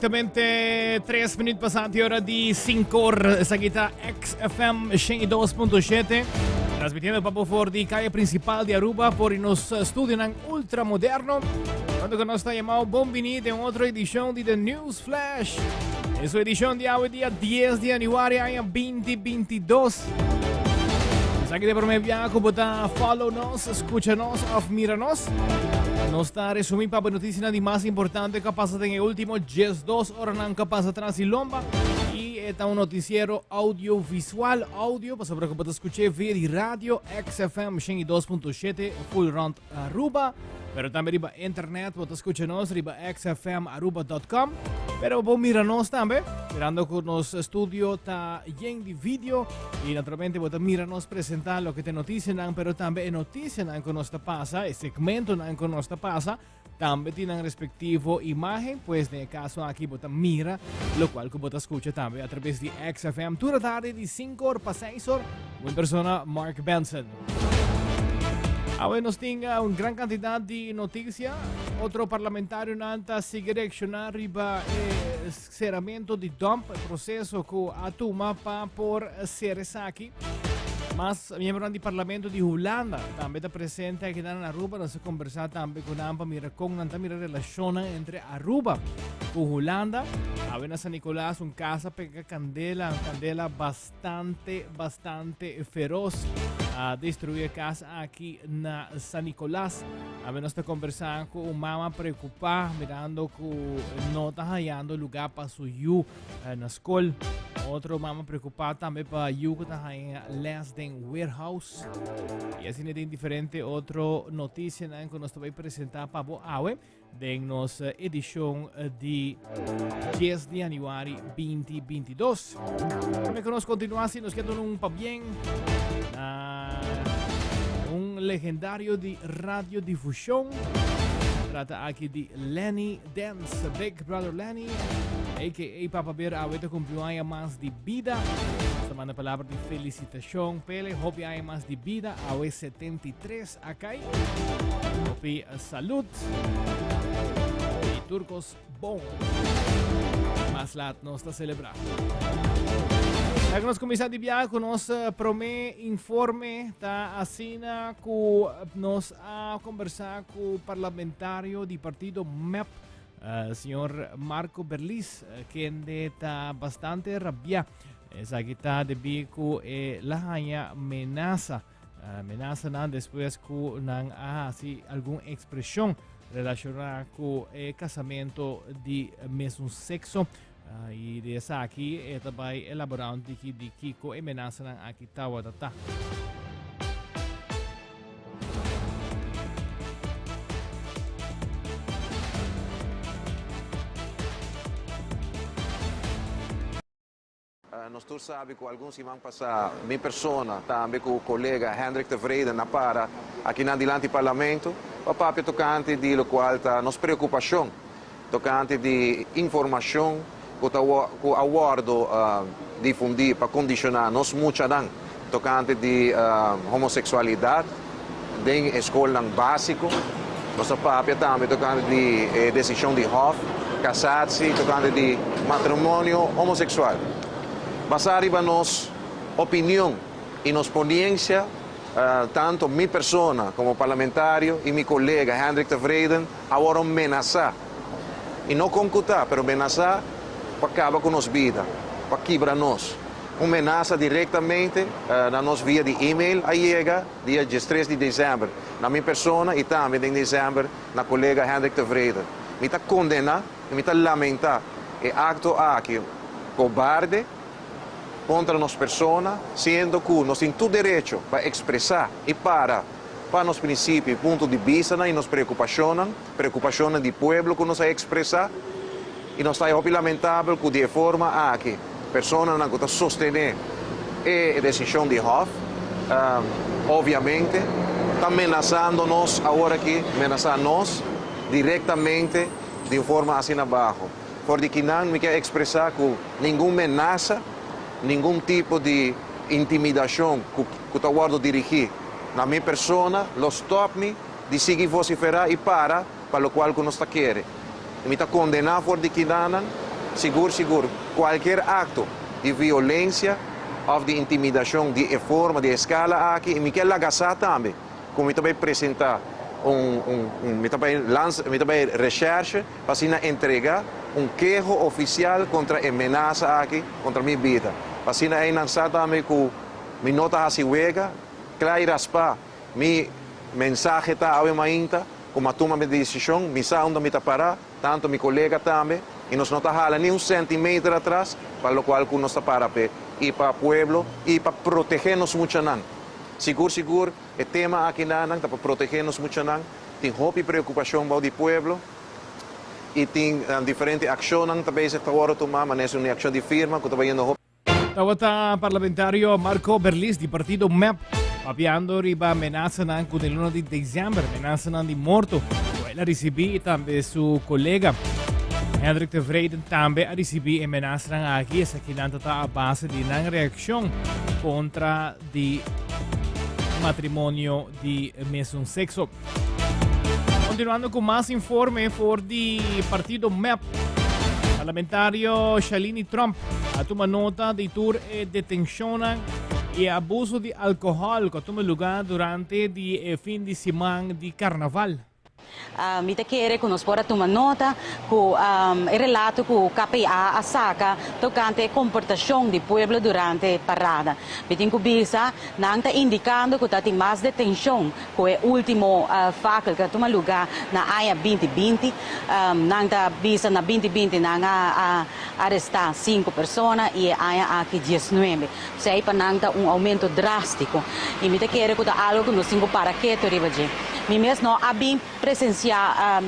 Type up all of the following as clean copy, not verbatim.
Exactamente 3 minuut pasante hora di 5 or. Esaki ta XFM 102.7. Transmitiendo papo for di calle principal di Aruba por nos studionan ultramoderno. Cuando que nos está llamado bon bini de otra edición de The News Flash. En su edición de hoy día 10 de januari año 2022. Esaki de prome biaha cu bo ta follow nos, escucha nos of mira nos. Nos ta resumi pa bo noticianan di mas importante cu a pasa den e ultimo 12 oranan cu a pasa tras di lomba. Y e ta un noticiero audiovisual, audio, pasobra cu bo ta scuche via di radio XFM 102.7 full rond Aruba, pero tambe riba internet bo ta scucha nos riba xfmaruba.com. Pero bo mira nos tambe, mirando cu nos studio ta yen di video y naturalmente bo ta mira nos presenta loke ta noticianan, pero tambe e noticianan cu nos ta pasa, e segmentonan cu nos ta pasa, tambe tin nan respectivo imagen, pues den e caso aki bo ta mira locual cu bo ta scucha tambe a traves di XFM tur tarde di 5 or pa 6 or, cu persona Mark Benson. Awe nos tin eh, un gran cantidad di noticia. Otro parlamentarionan ta sigui reacciona riba e ceramento di dump, e proceso cu a tuma pa por ser esaki. Mas miembronan di parlamento di Hulanda tambe ta presente aki na Aruba. Nos a conversa tambe cu nan pa mira con nan ta mira relacionnan entre Aruba cu Hulanda. Awe na San Nicolas un casa pega candela, un candela bastante bastante, bastante feroz a destruí e cas aki na San Nicolas. A nos ta conversa cu un mama preocupa mirando cu no ta hallando lugar pa su yu eh, na school. Otro mama preocupa tambe pa yu cu ta haya les den warehouse. Y asina den diferente otro noticianan cu nos ta bay presenta pa bo awe. Den nos edicion di 10 di januari 2022. Tambe cu nos continua si nos kier un pabien na un legendario di radiodifusion. Trata aki di Lenny Dance, Big Brother Lenny, a.k.a. Papa Bear, awe ta cumpli un aña mas di bida. Nos ta manda palabra di felicitacion pele, hopi aña mas di bida, awe 73. Acai. Hopi salud. Y tur cos bon. Mas laat nos ta celebra. Ya que nos comienza di biaha cu nos eh, prome informe ta asina cu nos a conversa cu parlamentario di partido MEP, eh, señor Marco Berlis, eh, kende ta bastante rabia. Esaki ta debi cu e la haña menasa Menasanan despues ku nan a hasi algun ekspreshon relashoná ku e kasamento di mesun sekso. I di esaki e ta bai elaborá un tiki di kiko e menasanan aki tawata ta. Nos tur sabi ku algun siman pasá mi persona, tambe ku kolega Hendrik Tevreden a para akinan dilanti Parlamento pa papia tokante di lokual ta nos preokupashon tokante di informashon ku ta ku a wòrdu difundí pa kondishoná nos muchanan tokante di homoseksualidat den e skolnan básiko. Nos a papia tambe tokante di e desishon di Hof Kasatsi tokante di matrimonio homoseksual. Basá riba nos opinion i nos poniensia, tanto mi persona komo parlamentario i mi kolega Hendrik Tevreden a wòrdu menasá, i no konkutá, pero menasá pa kaba ku nos bida, pa kibra nos. Un menasa direktamente na nos via di email a yega dia diestres di desèmber na mi persona i tambe den desèmber na kolega Hendrik Tevreden. Mi ta kondená i mi ta lamentá e akto aki kobarde kontra nos persona, siendo ku nos tin tur derecho pa ekspresá i para pa nos prinsipio i punto di bistanan i nos preokupashonnan. Preocupacionnan di pueblo cu nos a expresa y nos ta hopi lamentabel cu di e forma aki personanan cu ta sostene e decision di Hof obviamente ta menasando nos awor aki, menasa nos directamente di un forma asina baho. For di kinan mi kier expresa cu ningun menasa, ningun tipo di intimidacion cu ta wordo dirigi na mi persona lo stop mi di sigui vosiferá i para pa lokual ku nos ta kere. I mi ta kondená for di kinanan Sigur sigur kualkier akto di violensia òf di intimidashon di e forma, di e eskala aki i mi ke laga sa tambe ku mi ta bai presentá un un un mi ta bai lansa mi ta bai reshèrshe pa asina entregá un keho ofisial kontra e menasa aki kontra mi bida. Pa asina einan sa tambe ku mi no ta hasi wega, kla i raspá. Mi mensahe ta awe mainta ku mi a tuma mi desishon, mi sa unda mi ta pará, tantu mi kolega tambe, i nos no ta hala ni un sentimeter atras pa lokual ku nos ta para p'e i pa pueblo i pa protegé nos muchanan. Sigur sigur e tema akinanan ta pa protegé nos muchanan, tin hopi preokupashon bou di pueblo i tin diferente akshonnan ta bezig ta wòrdu tumá, manera un akshon di firma ku ta bayendo hopi. Tabata parlamentario Marco Berlis di partido MEP papiando riba menasanan ku den luna di december, menasanan di morto ku el a risibí i tambe su kolega Hendrik Tevreden tambe a risibí e menasanan aki. Esakinan ta ta a base di nan reakshon kontra di matrimonio di mesun sekso. Continuando cu mas informe for di partido MEP. Parlamentario Shalini Trump a tuma nota di tur e detencionnan y abuso di alcohol cu a tuma lugar durante di e fin di siman di carnaval. Mi ta kere ku nos por a tuma nota ku e relato ku KPA a saka tokante e komportashon di pueblo durante parada. Mi tin ku bisa nan ta indikando ku ta tin mas detenshon ku e último fakel ku a tuma lugá na aña 2020. Nan ta bisa na 2020 nan a arestá sinku persona i e aña aki diesnuebe. P'esei pa nan ta un oumento drástiko i mi ta kere ku ta algu ku nos tin ku para ketu riba dje. Mi mes no a bin presensiá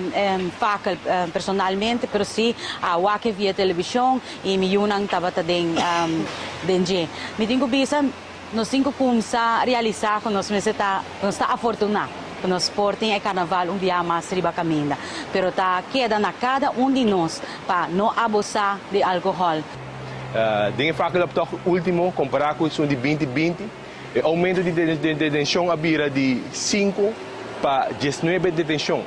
fakel personalmente pero sí a wak e via televishon i mi yunan tabata den den dje. Mi tin ku bisa nos tin ku kumsa realisá ku nos mester ta nos ta afortuná ku nos por tin e karnaval un bia mas riba kaminda pero ta keda na kada un di nos pa no abusá di alkohòl. Den e fakeloptocht último kompará ku esun di 2020 e oumento di detenshon a bira di sinku pa diesnuebe detenshon.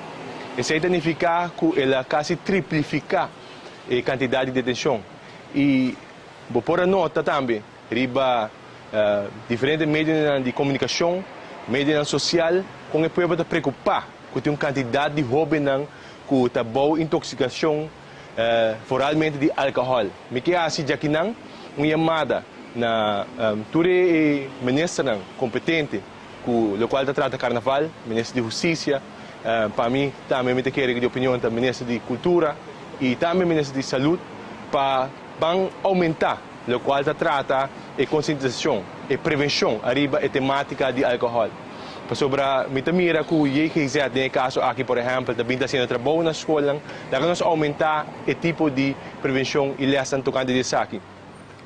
Esei ta nifiká ku el a kasi triplifiká e kantidat di detenshon. I bo por a nota tambe riba diferente medionan di komunikashon, medionan sosial, kon e pueblo ta preokupá ku tin un kantidat di hóbennan ku ta bou intoksikashon foralmente di alkohòl. Mi ke hasi djakinan un yamada na tur e ministernan kompetente ku lokual ta trata karnaval, minister di hustisia, pa mi tambe mi ta kere ku di opinion ta minister di kultura i tambe minister di salud pa ban oumentá lokual ta trata e konsientisashon, e prevenshon ariba e tematika di alkohòl. Pasobra mi ta mira ku JGZ den e kaso aki por ehèmpel ta bin ta hasiendo trabou na skolnan, laga nos oumentá e tipo di prevenshon i lèsnan tokante di esaki.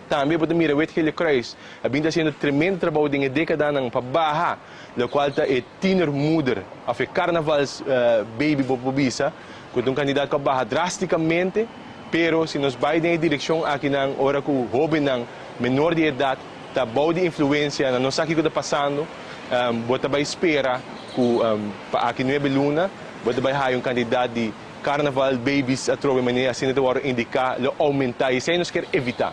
Tambe bo ta mira Wit Gele Kruis a bin ta hasiendo tremendo trabou den e dékadanan pa baha lokual ta e tienermoeder òf e karnavals baby bo por bisa ku ta un kandidat ku a baha drástikamente, pero si nos bai den e direkshon akinan ora ku hóbennan menor di edat ta bou di influensia, nan no sa kiko ta pasando, bo ta bai spera ku pa aki nuebe luna bo ta bai haya un kantidat di carnaval babies atrobe manera asina ta wòrdu indiká lo oumentá i esei nos kier evitá.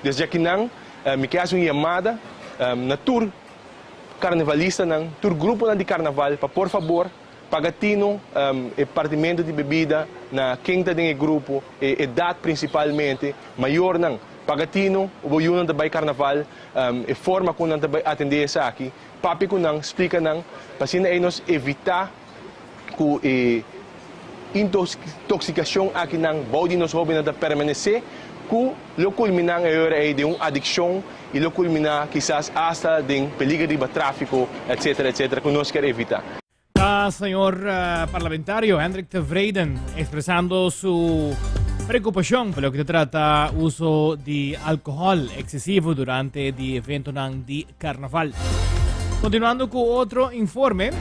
Des djakinan mi ke hasi un yamada na tur karnavalistanan, tur gruponan di karnaval pa por fabor paga tino e partimentu di bebida na ken ta den e grupo, e edat prinsipalmente, mayornan paga tino bo yunan ta bai karnaval, e forma ku nan ta bai atendé esaki, papia ku nan, splika nan, pa asina ei nos evitá ku e intoxikashon akinan bou di nos hóbennan ta permanesé, ku lo kulminá e ora ei den un adikshon i lo kulminá kisas asta den peliger riba tráfiko, etsetera, etsetera, ku nos kier evitá. Ta señor parlamentario Hendrik Tevreden expresando su preocupacion pa loke ta trata uso di alcohol excesivo durante di eventonan di carnaval. Continuando cu otro informe,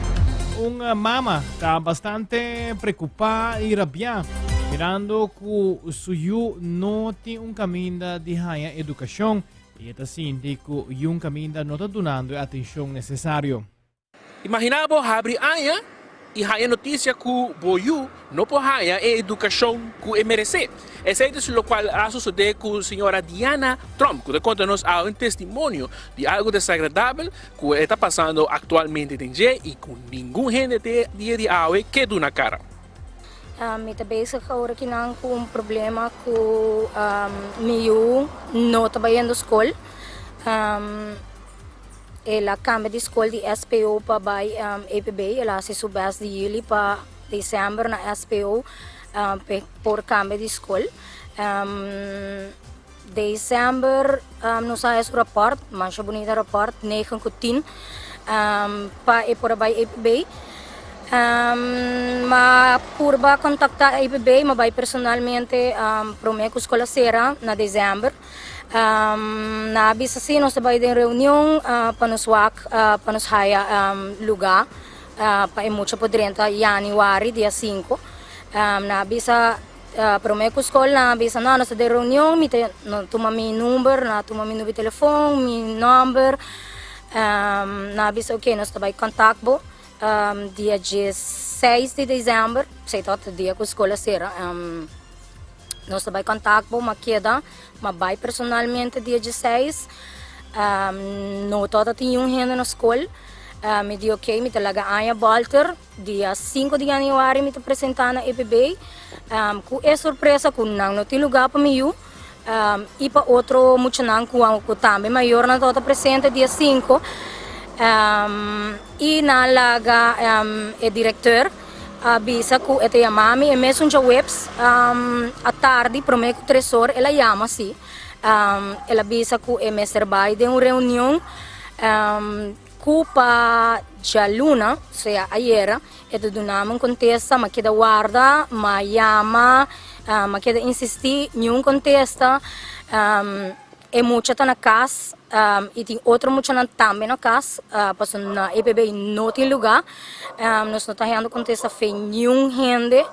un mama ta bastante preocupa y rabia mirando cu su yu no tin un caminda di haya educacion y e ta sinti cu yun caminda no ta dunando e atencion necesario. Imaginá bo habri aña. i haña notisia ku bo yu no por haña e edukashon ku e meresé. Esei ta lokual a sosodé ku señora Diana Tromp, ku ta konta nos awe un testimonio di algu desagradabel ku e ta pasando aktualmente den dje i ku ningun hende te dia di awe ke duna kara. Mi ta bezig awor akinan ku un problema ku mi yu no ta bayendo skol. El a kambia di skol di SPO pa bai EPB. El a hasi su bes di juli pa december na SPO pa e por kambia di skol. December nos a haya su raport, masha bunita raport, negen ku tin, pa e por a bai EPB. Ma purba kontakta EPB, ma bai personalmente prome ku skol a sera na december. Nan a bisa si nos ta bai den reunion pa nos wak pa nos haya luga pa e mucha por drenta januari dia sinku. Nan a bisa prome ku skol nan a bisa no nos ta den reunion mi ta tuma mi number nan a tuma mi number di telefon mi nomber nan a bisa ok nos ta bai kontak bo dia diesseis di december esei tabata dia ku skol a sera. Nos ta bai kontak bo, ma keda, ma bai personalmente dia dieseis. No tabata tin niun hende na skol. Mi di ok, mi ta laga aña bòlter. Dia sinku di yanüari mi ta presentá na EPB. Ku e sorpresa ku nan no tin lugá pa mi yu i pa otro muchanan ku tambe mayornan tabata presente dia sinku. I nan laga e direkteur. A bisa ku e ta yama mi e mesun djaweps atardi prome ku tres or el a yama si. El a bisa ku e mester bai den un reunion ku pa djaluna, osea ayera, e ta duna mi un kontesta. Mi a keda warda, mi a yama, mi a keda insisti, niun kontesta. E mucha ta na kas i tin otro muchanan tambe na kas pasobra na EPB no tin lugá. Nos no ta hendo kontesta fe niun hende.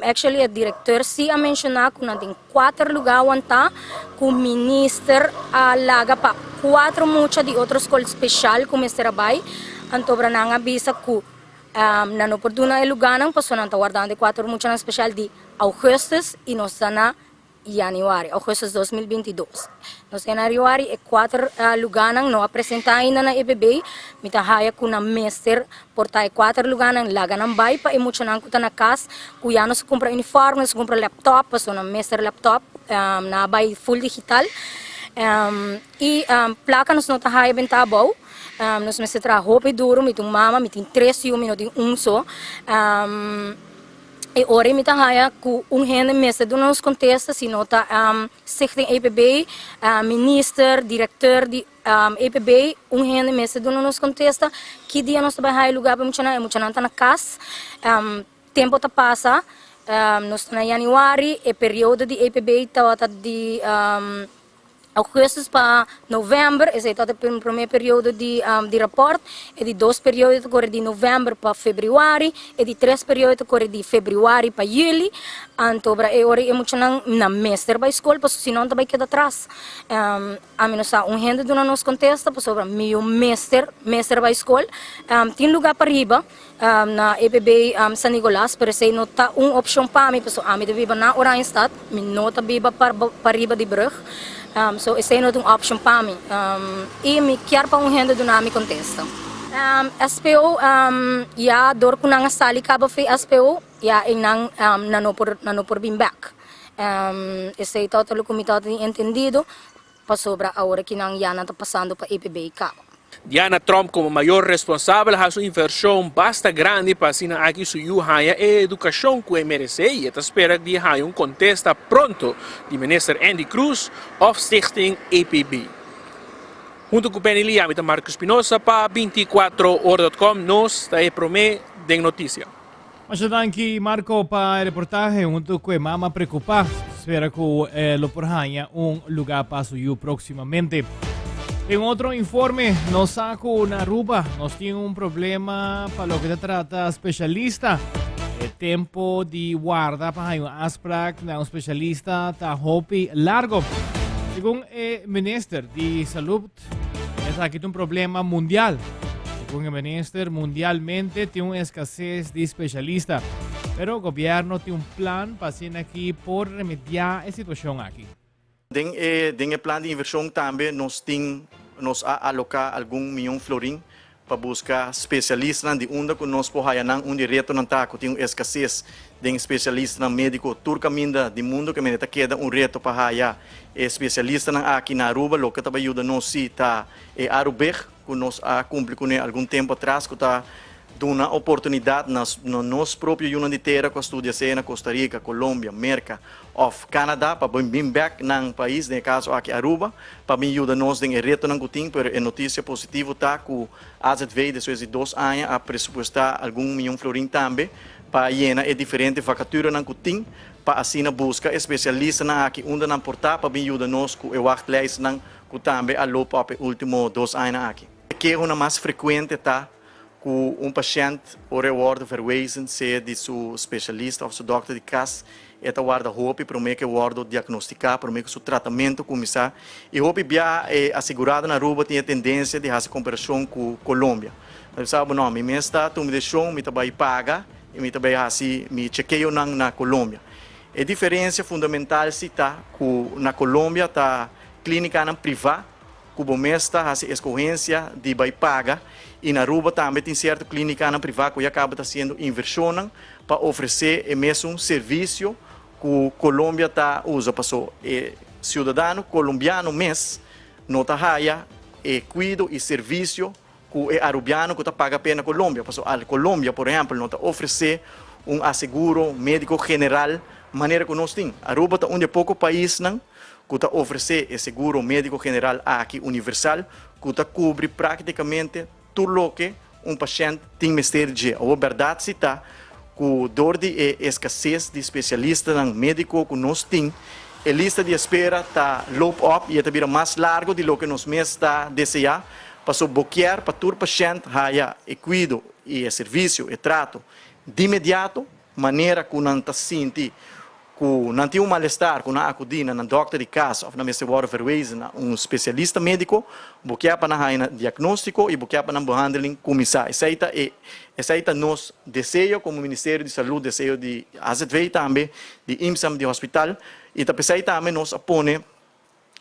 Actually e direkteur si a menshoná ku nan tin kuater lugá wantá ku minister a laga pa kuater mucha di otro skol speshal ku mester a bai. Antobra nan a bisa ku nan no por duna e lugánan pasobra nan ta wardando e kuater muchanan speshal di augustus i nos ta na Januari, augustus 2022. Nos den januari e kuater lugánan no a presentá ainda na EPB. Mi ta haya ku nan mester por ta e kuater lugánan laga nan bai pa e muchanan ku ta na kas ku ya no sa kumpra uniforme, no sa kumpra laptop pasobra nan mester laptop, nan a bai full digital. I plaka nos no ta haya benta abou. Nos mester traha hopi duru. Mi ta un mama, mi tin tres yu, mi no tin un so. E ora mi ta haya ku un hende mester duna nos kontesta si no ta Stichting EPB, minister, direkteur di EPB, un hende mester duna nos kontesta ki dia nos ta bai haya lugar pa e muchanan, e muchanan ta na kas, tempo ta pasa, nos ta na januari, e periodo di EPB tabata di. Augustus pa november, esei ta e prome periodo di di raport, e di dos periodo ta kore di november pa februari, e di tres periodo ta kore di februari pa juli, anto ora e ora e muchanan nan mester bai skol pasobra si no nan ta bai keda atras. Ami no sa un hende duna nos kontesta pasobra mi yu mester mester bai skol. Tin luga pariba na EPB San Nicolas, pero esei no ta un opcion pa mi, pasobra ami ta biba na Oranjestad, mi no ta biba pariba di brug, so esei no ta un opcion pa mi, y mi kier pa un hende duna mi contesta. SPO, ya dor cu nan a sali caba fi SPO, ya eynan nan no por, nan no por bin bek. Esei ta otro loke mi ta tin entendido. Pasobra awor ki nan ya nan ta pasando pa EPB caba. Diana Tromp komo mayor responsabel hasi un invershon basta grandi pa asina aki su yu haña e edukashon ku e meresé i e ta spera di haña un kontesta pronto di Minister Endy Croes òf Stichting EPB. Huntu ku Penny Lee ami ta Marco Espinosa pa binticuatroora.com nos ta e promé den notisia. Masha danki Marco pa e reportahe hunto cu e mama preocupa. Spera cu eh, lo por haña un lugar pa su yu próximamente. En otro informe, nos sa cu na Aruba nos tin un problema pa loke ta trata specialista. E tempo di warda pa haña un afspraak na un specialista ta hopi largo. Segun e minister di Salud, esaki ta un problema mundial. Segun e minister, mundialmente tin un escases di specialista, pero gobierno tin un plan pa asina aki por remedia e situacion aki. Den e den e plan di invershon tambe nos tin nos a aloká algun mion florin pa buska spesialistanan di unda ku nos por haya nan un di retonan ta ku tin un eskases den spesialistanan médiko tur kaminda di mundu ke mende ta keda un reto pa haya e spesialistanan aki na Aruba loke ta bai yuda nos si ta e Arubig ku nos a kumpli kuné algun tempu atras ku ta duna oportunidat na nos propio yunan di tera ku a studia sea na Costa Rica, Colombia, Merka òf Canada pa bin bèk nan pais, den e kaso aki Aruba, pa bin yuda nos den e retonan ku tin, pero e notisia positivo ta ku AZV despues di dos aña a presupuestá algun miyon florin tambe pa yena e diferente vakaturanan ku tin pa asina buska e spesialistanan aki unda nan por ta pa bin yuda nos ku e wachtlijstnan ku tambe a loop op e ultimo dos añanan aki. E kehonan mas frekuente ta ku un pashènt ora e wòrdu verwezen sea di su spesialista òf su dòkter di kas, e ta warda hopi promé ku e wòrdu diagnostiká, promé ku su tratamentu kuminsá. I hopi biaha e asegurado na Aruba tin e tendensia di hasi komparashon ku Colombia. Nan bisa bo, no, mi mes ta tuma desishon, mi ta bai paga i mi ta bai hasi mi chekeonan na Colombia. E diferensia fundamental si ta ku na Colombia ta Klínikanan privá ku bo mes ta hasi eskohensia di bai paga i na Aruba tambe tin sierto klínikanan privá ku ya kaba ta hasiendo invershonnan pa ofresé e mesun servisio ku Colombia ta usa paso e siudadano kolombiano mes no ta haya e kuido i servisio ku e arubiano ku ta paga p'e na Colombia. Pasobra al Colombia, por ehèmpel, no ta ofresé un aseguro médiko general manera ku nos tin. Aruba ta un di e poko paisnan ku ta ofresé e seguro médiko general aki universal ku ta kubri práktikamente tur loke un pashènt tin mester dje. Awor bèrdat si ta ku dor di e eskases di spesialistanan médiko ku nos tin, e lista di espera ta loop op i e ta bira mas largu di loke nos mes ta deseá. Paso bo kier pa tur pashènt haya e kuido i e servisio, e trato, di mediato, manera ku nan ta sinti ku nan tin un malestar, ku nan akudí na nan dòkter di kas òf nan mester wòrdu verwezen na un spesialista médiko, bo kier pa nan haya nan diagnóstiko i bo kier pa nan behandeling kuminsá. Esei ta e esei ta nos deseo komo Ministerio di Salud, deseo di AZV tambe, di IMSAM, di hospital, i ta p'esei tambe nos a pone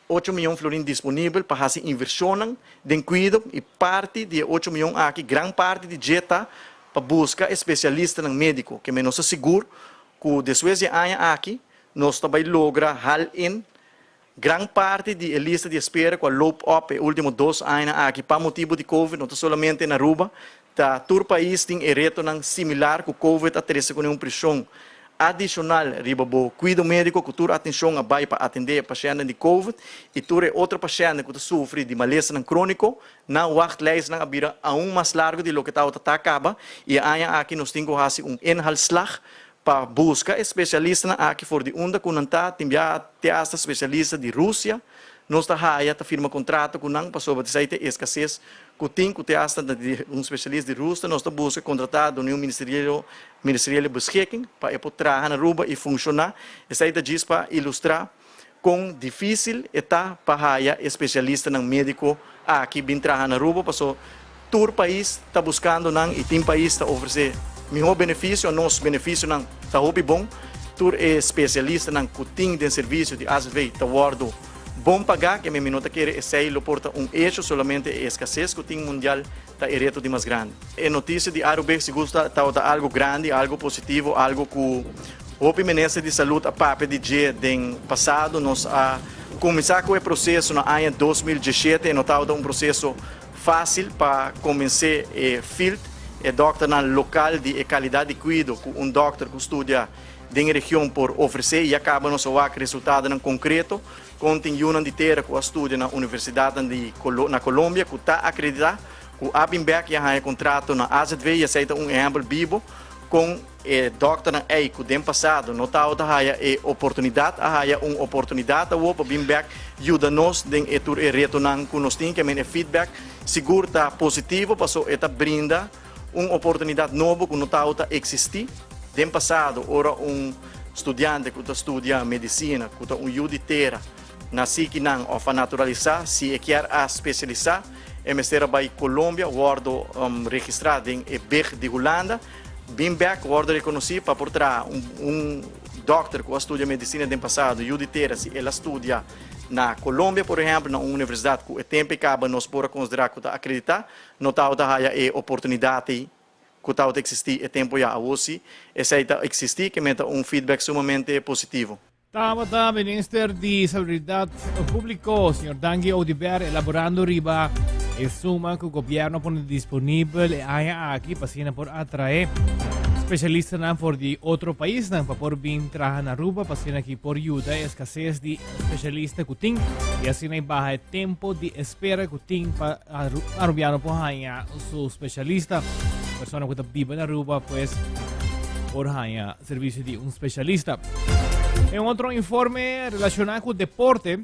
Ocho miyon florin disponibel pa hasi invershonnan den kuido i parti di e ocho miyon aki, gran parti di dje ta pa buska e spesialistanan médiko. Ke men nos ta sigur ku despues di e aña aki nos ta bai logra hal in gran parti di e lista di espera ku a loop op e último dos añanan aki pa motibu di covid, no ta solamente na Aruba, Ta tur pais tin e retonan similar ku Covid a trese kuné un preshon adishonal riba bo kuido médiko ku tur atenshon a bai pa atendé e pashèntnan di Covid i tur e otro pashèntnan ku ta sufri di malesanan króniko. Nan wachtlijstnan a bira aun mas largu di loke tabata ta kaba i e aña aki nos tin ku hasi un inhaalslag pa buska e spesialistanan aki for di unda ku nan ta, tin biaha te asta spesialista di Rusia nos ta haya ta firma kontrato ku nan pasobra ta esei ta e eskases ku tin ku te asta ta di un spesialista di Rusia nos ta buska kontratá dor un ministerio ministeriële beschikking pa e por traha na Aruba i funshoná. Esei ta djis pa ilustrá kon difísil e ta pa haya e spesialistanan médiko aki bin traha na Aruba paso tur pais ta buskando nan i tin pais ta ofresé mihó benefisio. Nos benefisionan ta hopi bon. Tur e spesialistanan ku tin den servisio di azv ta wòrdu bon pagá, ke mi no ta kere esei lo por ta un echo, solamente e eskases ku tin mundial ta e reto di mas grandi. E notisia di Arubeg sigur tabata algu grandi, algu positivo, algu ku hopi minister di salud a papia di dje den pasado. Nos a kuminsá ku e proseso na aña 2017, e no tabata un proseso fásil pa konvensé e field, e dòkternan lokal di e kalidat di kuido ku un dòkter ku studia den e region por ofresé i a kaba nos a wak resultadonan konkreto kon tin yunan di tera ku a studia na universidatnan di na Colombia ku ta akreditá ku a bin bèk i a haña kontrato na AZV i esei ta un ehèmpel bibo kon e dòkternan ei ku den pasado no tabata haya e oportunidat a haya un oportunidat awor pa bin bèk yuda nos den e tur e retonan ku nos tin ke men e feedback sigur ta positivo paso e ta brinda Un oportunidat nobo ku no tabata eksistí den pasado ora un studiante ku ta studia medisina, ku ta un yu di tera, nasí kinan òf a naturalisá, si e kier a spesialisá, E mester a bai Colombia wordo registra den e big di Hulanda, bin bek wordo reconoci pa por traha. Un dokter cu a studia medicina den pasado, yu di tera, si el a studia na Colombia por ehempel na un universidad cu e tempo e caba nos por a considera cu ta acredita, no tabata haya e oportunidad ey cu tabata existi e tempo ya. Awo si esey ta existi, ke meta un feedback sumamente positivo. Tabata Minister di Salubridad Publico, señor Dangui Oduber, elaborando riba e suma cu gobierno a pone disponibel e aña aki pa asina por atrae specialistanan for di otro paisnan pa por bin traha na Aruba pa asina aki por yuda e escasez di specialista cu tin y asina e baha e tempo di espera cu tin pa Arubiano por haña su specialista. Persona cu ta biba na Aruba pues por haña servicio di un specialista. En otro informe relaciona cu deporte,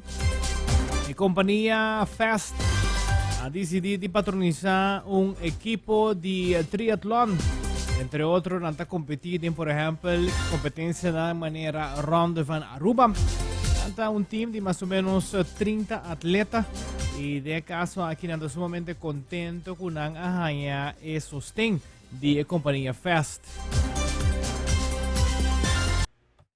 e compania Fast a decidi di patronisa un equipo di triatlon. Entre otro, nan ta competi den, por ehempel, competencia na manera Ronde van Aruba. Nan ta un team di mas o menos 30 atleta y den e caso aki nan ta sumamente contento cu nan a haña e sosten di e compania Fast.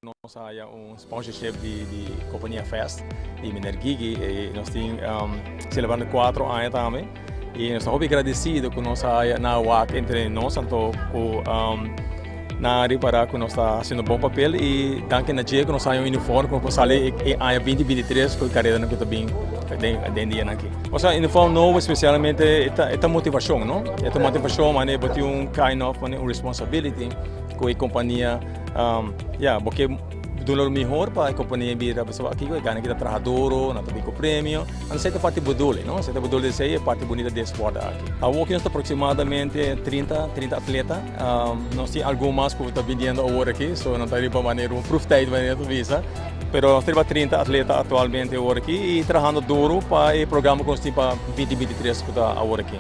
Nos a haya un sponsorship di di compania Fast di meneer Gigi y nos tin celebrando cuatro aña tambe y nos ta hopi agradecido cu nos a haya nan a wak entre nos anto cu nan a ripara cu nos ta haciendo bon papel y danki na dje cu nos a haya un uniform cu nos por sali e aña binti 23 cu e careranan cu ta bin den dianan aki. Osea uniform nobo especialmente e ta motivacion no, e ta motivacion manera bo tin un kind of un responsibility cu e compania. Ya, bo ke duna lo mihor pa e kompania bira pasobra aki e gana kita traha duro, nan ta bin ku premio. Anto esei ta parti bedoeling, no? Esei ta bedoeling esei e parti bunita di e sport aki. Awor ki nos ta aproximadamente 30, 30 atleta. Nos tin algun mas ku ta biniendo awor aki, so nan ta riba manera un proeftijd manera ta bisa. Pero nos ta riba 30 atleta aktualmente awor aki i trahando duro pa e programa ku nos tin pa binti 23 ku ta awor aki.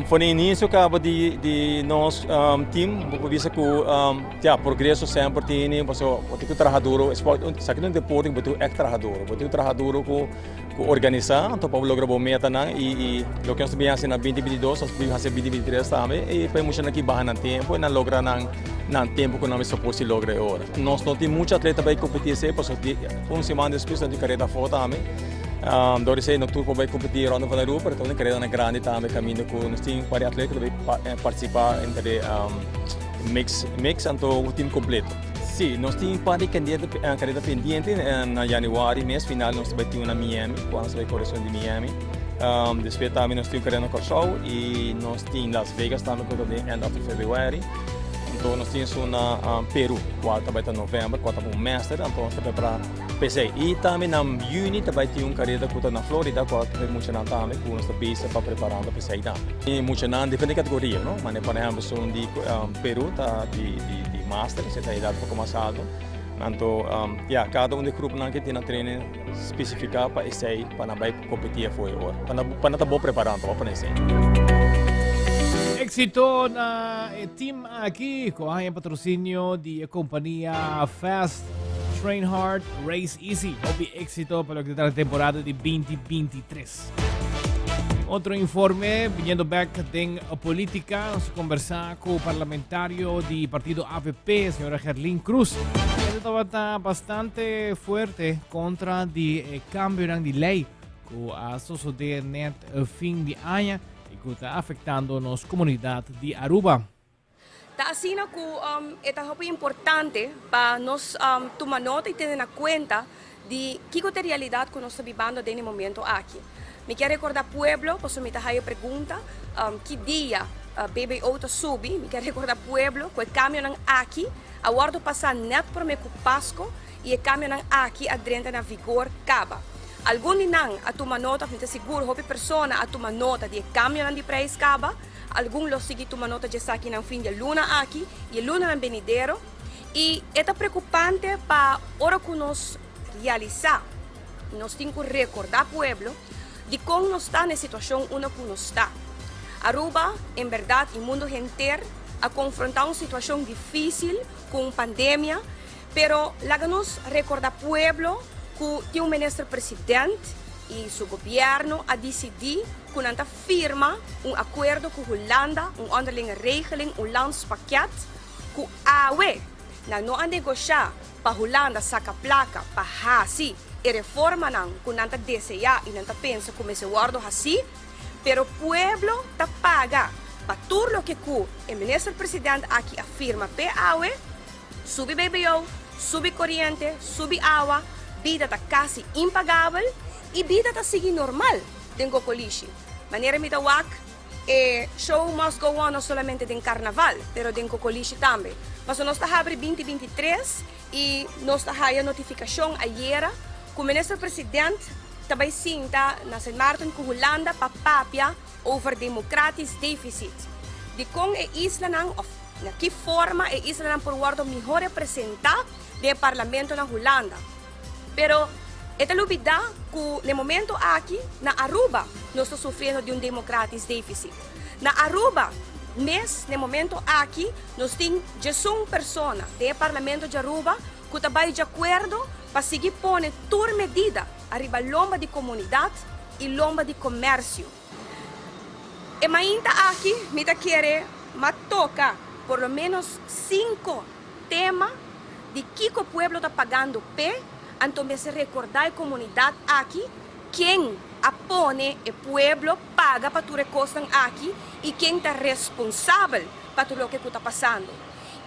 For di inicio kaba di di nos team bo por bisa ku Ya, progreso semper tini, pasobra bo tin ku traha duro. Sport, esaki ta un deporte ku bo tin ku ègt traha duro. Bo tin ku traha duro ku ku organisá anto pa bo logra bo metanan i i loke nos ta bin hasi na 2022 nos ta bin hasi 2023 tambe i pa e muchanan aki baha nan tempu i nan logra nan nan tempu ku nan mester por si logra e ora. Nos no tin muchu atleta bai kompetí esei pasobra di un siman despues nos tin kareda afó tambe. Dor di esei no tur por bai kompetí Ronde van Aruba pero ta un karedanan grandi tambe kaminda ku nos tin un par di atleta ku ta bai partisipá entre Mix, mix anto un team completo. Sí, nos tin un par di candidato, eh, carrera pendiente. Eh, na januari mes final nos ta bai tin una Miami, cual nos ta bai corre esun di Miami. Um, despues tambe nos tin un carrera na Curaçao y nos tin Las Vegas tambe cu ta den end of February. Anto nos tin esun na um, Peru, cual ta bai ta november, cual ta un master. Anto nos ta prepara p'esei. Y tambe na juni ta bai tin un carrera cu ta na Florida, cual ta bai muchanan tambe cu nos ta bezig pa preparando p'esei tambe. E muchanan diferente categoria, no? Mane por ehempel esun di Peru ta di di di master, esei ta edad poco mas alto. Anto ya, cada un di e gruponan ke tin nan training specifica pa esei, pa nan bai competi afo e ora. Pa nan pa nan ta bon prepara anto, bo pone esei. Éxito na e team aki cu a haña patrocinio di e compania Fast Train Hard Race Easy. Hopi éxito pa loke ta trata temporada di 2023. Otro informe, viniendo back den politica, nos conversa cu parlamentario di partido AVP, señora Gerlin Cruz. Ella tabata bastante fuerte contra di eh, cambionan di ley cu a sosode net eh, fin di aña y cu ta afectando nos comunidad di Aruba. Ta asina ku e ta hopi importante pa nos tuma nota i tene na kuenta di kiko ta e realidat ku nos ta bibando den e momento aki. Mi kier rekorda pueblo, pasobra mi ta haya pregunta ki dia BBO ta subi, mi kier rekorda pueblo ku e kambionan aki a wòrdu pasá nèt promé ku Pasko i e kambionan aki a drenta na vigor kaba. Algun di nan a tuma nota, òf mi ta sigur hopi persona a tuma nota di e kambionan di preis kaba. Algun lo sigui tuma nota dje esakinan fin di e luna aki i e lunanan benidero, i e ta preokupante pa ora ku nos realisá i nos tin ku rekordá pueblo dikon nos ta na e situashon unda ku nos ta. Aruba, en bèrdat i mundu henter a konfrontá un situashon difísil ku un pandemia, pero laga nos rekordá pueblo ku tin un minister president. y su gobierno a dicidi cu nan ta firma un acuerdo cu Hulanda, un onderlinge regeling, un landspakket, cu awe nan no a negosha pa Hulanda saca placa pa haci e reformanan cu nan ta desea y nan ta pensa cu mester wordo haci, pero pueblo ta paga pa tur loke cu e minister president aki a firma p'e awe. Subi BBO, subi koriente, subi awa, bida ta kasi impagabel i bida ta sigui normal den Cocolishi. Manera mi ta wak, e show must go on no solamente den Carnaval, pero den Cocolishi tambe. Pasobra nos ta habri 2023 i nos ta haya notifikashon ayera ku Minister President ta bai sinta na Sint Maarten ku Hulanda pa papia over democratisch deficit. Dikon e islanan of Na ki forma e islanan por wordo miho representa den e parlamento na Hulanda. Pero e ta lubida cu na e momento aki na Aruba nos ta sufriendo di un democratisch deficit. Na Aruba mes na e momento aki nos tin djesun persona den e parlamento di Aruba cu ta bay di acuerdo pa sigui pone tur medida ariba lomba di comunidad y lomba di comercio. E mainta aki mi ta kere ma toca por lo menos cinco tema di kico pueblo ta pagando p'e, anto mester recorda e comunidad aki ken a pone e pueblo paga pa tur e cosnan aki y ken ta responsabel pa tur loke cu ta pasando.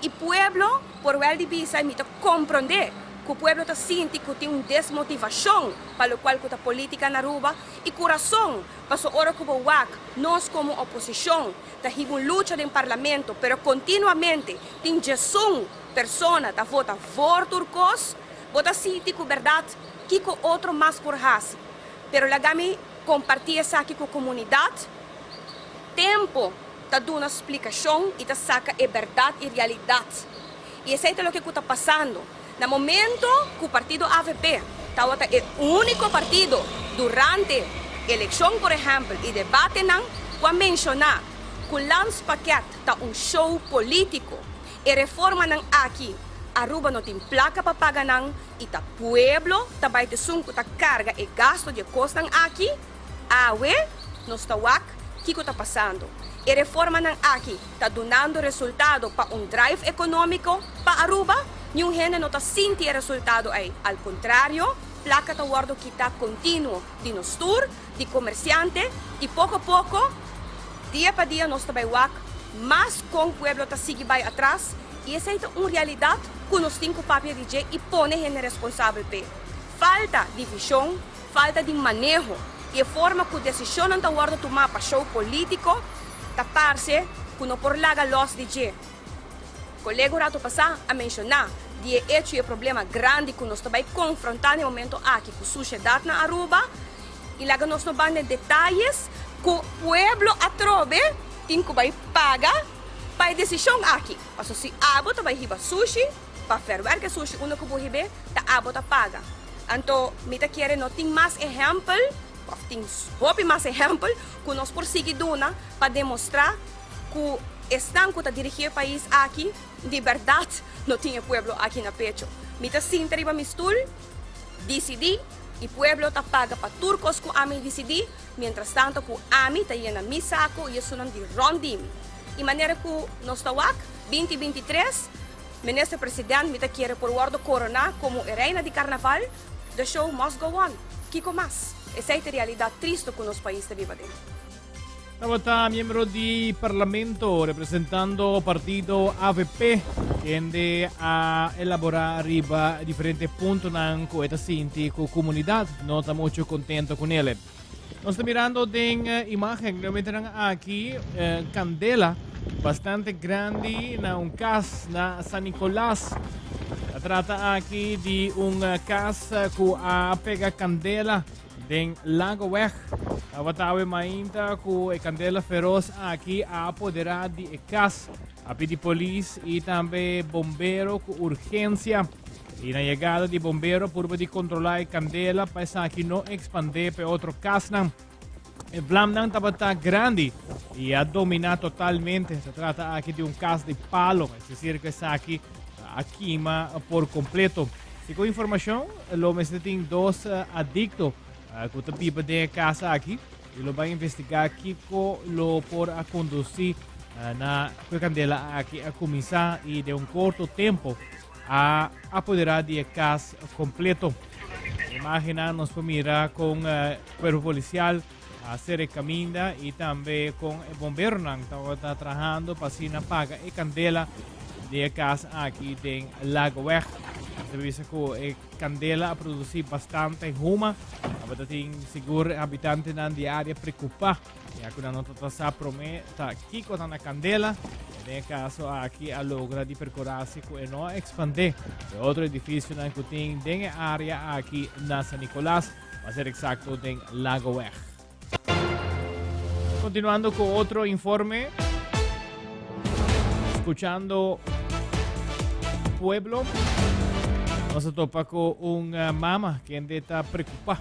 Y pueblo por wel di bisa y mi ta compronde cu pueblo ta sinti cu tin un desmotivacion pa locual cu ta politica na Aruba, I ku rason, paso ora ku bo wak, nos komo oposishon ta hiba un lucha den parlamento, pero kontinuamente tin djesun persona ta vota voor tur kos, bo ta sinti ku bèrdat kiko otro mas por hasi. Pero laga mi kompartí esaki ku komunidat, tempo ta duna splikashon i ta saka e bèrdat i realidat. I esei ta loke ku ta pasando. Na momento cu partido avp tawata e unico partido durante eleccion por ehempel y debatenan cu a menciona cu Landspakket ta un show politico, e reformanan aki Aruba no tin placa pa paga nan y ta pueblo ta bay t'esun cu ta carga e gasto di e cosnan aki, awe nos ta wak kico ta pasando. E reformanan aki ta dunando resultado pa un drive economico pa Aruba? Niun hende no ta sinti e resultado ey. Al contrario, placa ta wordo kita continuo di nos tur, di comerciante, y poco poco, dia pa dia nos ta bay wak mas con pueblo ta sigui bay atras y esey ta un realidad cu nos tin cu papia di dje y pone hende responsabel p'e. Falta di vision, falta di maneho y e forma cu decisionnan ta wordo tuma pa show politico ta parce cu no por laga los di dje. Colega un rato pasa a menciona di e hecho y e problema grandi cu nos ta bay confronta na e momento aki cu suciedad na Aruba y laga nos no ban den detayes cu pueblo atrobe tin cu bay paga pa e decision aki. Pasobra si abo ta bay hiba sushi pa verwerk e sushi unda cu bo hib'e ta abo ta paga. Anto mi ta kere no tin mas ehempel of tin hopi mas ehempel cu nos por sigui duna pa demostra cu esnan cu ta dirigi e pais aki di berdad no tin e pueblo aki na pecho. Mi ta sinta riba mi stoel, dicidi y pueblo ta paga pa tur cos cu ami dicidi, mientras tanto cu ami ta yena mi saco y esunnan di rond di mi. Y manera cu nos ta wak, 2023, Minister President mi ta kere por wordo corona como e reina di carnaval, the show must go on. Kico mas? Esey ta e realidad tristo cu nos pais ta biba den. Tabata miembro di Parlamento representando partido avp kende a elabora riba diferente puntonan cu e ta sinti cu comunidad no ta mucho contento cu nele. Nos ta mirando den imagen nuevamente nan aki candela bastante grandi na un cas na San Nicolas. Ta trata aki di un cas cu a pega candela den Lagoweg. Tabata awe mainta cu e candela feroz aki a apodera di e cas. A pidi polis y tambe bombero cu urgencia. Y na yegada di bombero purba di controla e candela pa esaki no expande pa e otro casnan. E vlamnan tabata grandi y a domina totalmente. Se trata aki di un cas di palo, es decir cu esaki a kima por completo. Segun informacion, lo mester tin dos adicto. ku ta biba den e kas aki i lo bai investigá kiko lo por a kondusí na ku e kandela aki a kuminsá i den un korto tempu a apoderá di e kas kompleto. Imágennan nos por mira kon kuerpo polisial a sera e kaminda i tambe kon e bomberonan tabata trahando pa asina paga e kandela di e kas aki den Lagoweg. Ta bisa ku e kandela a produsí bastante huma. Tabata tin sigur e habitantenan di e área preokupá ya ku nan no tabata sa promé ta kiko ta na kandela. Den e kaso aki a logra di perkurá si ku e no a ekspandé e otro edifisionan ku tin den e área aki na San Nicolas. Pa ser exacto den Lagoweg. Continuando cu otro informe. Escuchando pueblo. Nos a topa cu un eh, mama kende ta preocupa.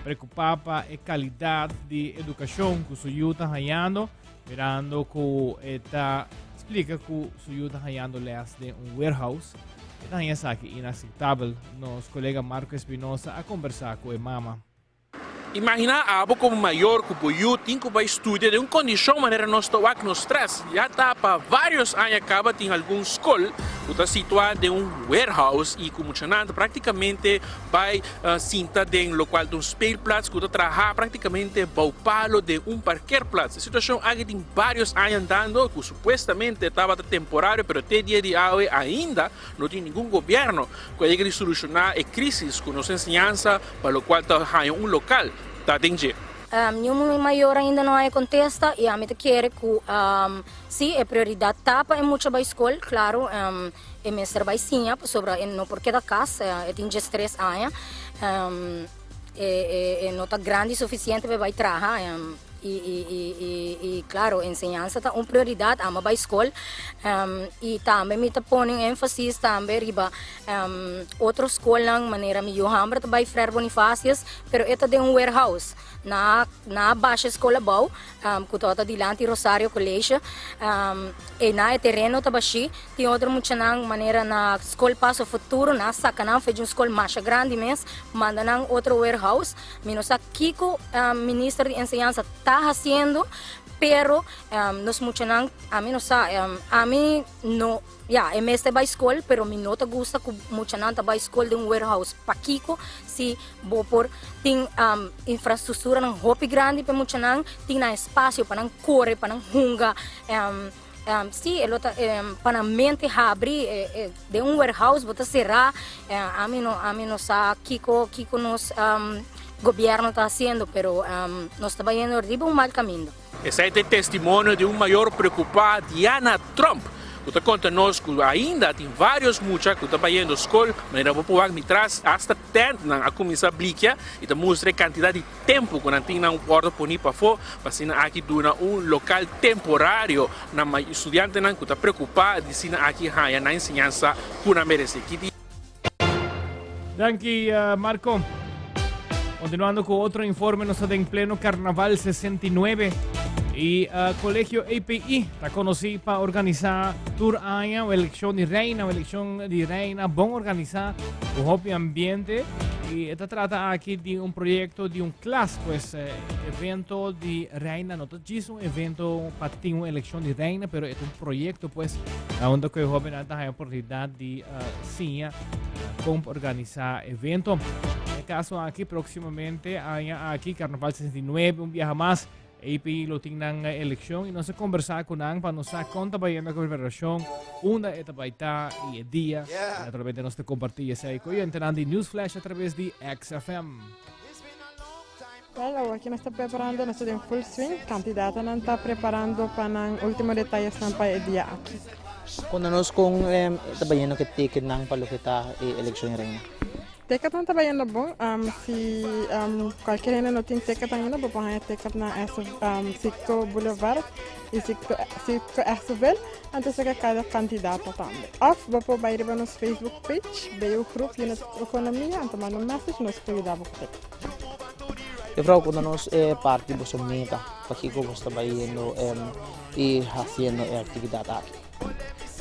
Preocupa pa e calidad di educacion cu su yu ta hallando. Mirando cu e ta splica cu su yu ta hallando les den un warehouse. E ta haña esaki inaceptabel. Nos colega Marco Espinosa a conversa cu e mama. Imaginá abo komo mayor ku bo yu tin ku bai studia den un kondishon manera nos ta wak nos strès. Ya ta pa vários aña kaba tin algun skol ku ta situá den un warehouse i ku muchanan ta práktikamente bai sinta den lokual ta un speelplaats ku ta traha práktikamente bou palo den un parkeerplaats. E situashon aki tin vários aña andando ku supuestamente tabata temporario pero te dia di awe ainda no tin ningun gobièrnu ku a yega di solushoná e krísis ku nos enseñansa pa lokual ta haña un lokal ta den dje. Niun mayor ainda no haya kontesta i ami ta kere ku si e prioridat ta pa e mucha bai skol, klaro e mester bai siña pasobra e no por keda kas, e tin diestres aña, e no ta grandi sufisiente pa e bai traha. I klaro, enseñansa ta un prioridat, amo bai skol i tambe mi ta pone un énfasis tambe riba otro skolnan manera mi yu hamber ta bai Frère Bonifacius, pero e ta den un warehouse na na basha e skol abou ku tabata dilanti Rosario College, einan e tereno ta bashí, tin otro muchanan manera na skol Paso Futuro nan a saka nan for di un skol masha grandi mes manda nan otro warehouse. Mi no sa kiko minister di enseñansa ta hasiendo, pero nos muchanan, ami no sa, ami no, ya, e mester bai skol, pero mi no ta gusta ku muchanan ta bai skol den un warehouse. Pakiko si bo por tin infrastrukturanan hopi grandi pa e muchanan, tin nan espasio pa nan kore, pa nan hunga. Sí, e lo ta pa nan mente habri den un warehouse bo ta será. Ami no ami no sa kiko kiko nos gobierno ta hasiendo pero nos ta bayendo riba un mal kaminda. Esei ta e testimonio di un mayor preokupá, Diana Tromp, ku ta konta nos ku ainda tin vários mucha ku ta bayendo skol, manera bo por wak mi tras, asta tèntnan a kuminsá blikia i ta mustra e kantidat di Tempu ku nan tin nan wòrdu poni pafó pa asina aki duna un lokal temporario na studiantenan ku ta preokupá di asina aki haña nan enseñansa ku nan meresé. Ki di. Danki Marco. Continuando cu otro informe, nos ta den pleno Carnaval 69 y Colegio API ta conoci pa organisa tur aña un eleccion di reina, un eleccion di reina bon organisa, un hopi ambiente. Y e ta trata aki di un proyecto di un klas, pues evento di reina no ta djis un evento pa tin un eleccion di reina, pero e ta un proyecto pues na unda cu e hobennan ta haya oportunidad di siña con pa organisa evento. Den e caso aki proximamente aña aki Carnaval 69 un biaha mas AP lo tin nan eleccion y nos a conversa cu nan pa nos sa con ta bayendo cu preparacion, unda e ta bay ta y e dia. Y naturalmente nos ta comparti esey cu oyentenan di Newsflash a traves di XFM. Well, awor ki nos ta preparando, nos ta den full swing. Candidatonan ta preparando pa nan ultimo detayesnan pa e dia aki. Conta nos con ta bayendo cu e ticketnan pa loke ta e eleccion reina. Ticketnan ta bayendo bon. Si cualkier hende no tin ticket ainda, bo por haña ticket na Citgo Boulevard y Citgo Esseville. Anto cerca cada candidato tambe. Of bo por bay riba nos Facebook page, BU Groep Unit Economia, anto manda un message, nos por yuda bo cu ticket. Juffrouw, conta nos e parti di boso meta, pakico bo sta bayendo y haciendo e actividad aki?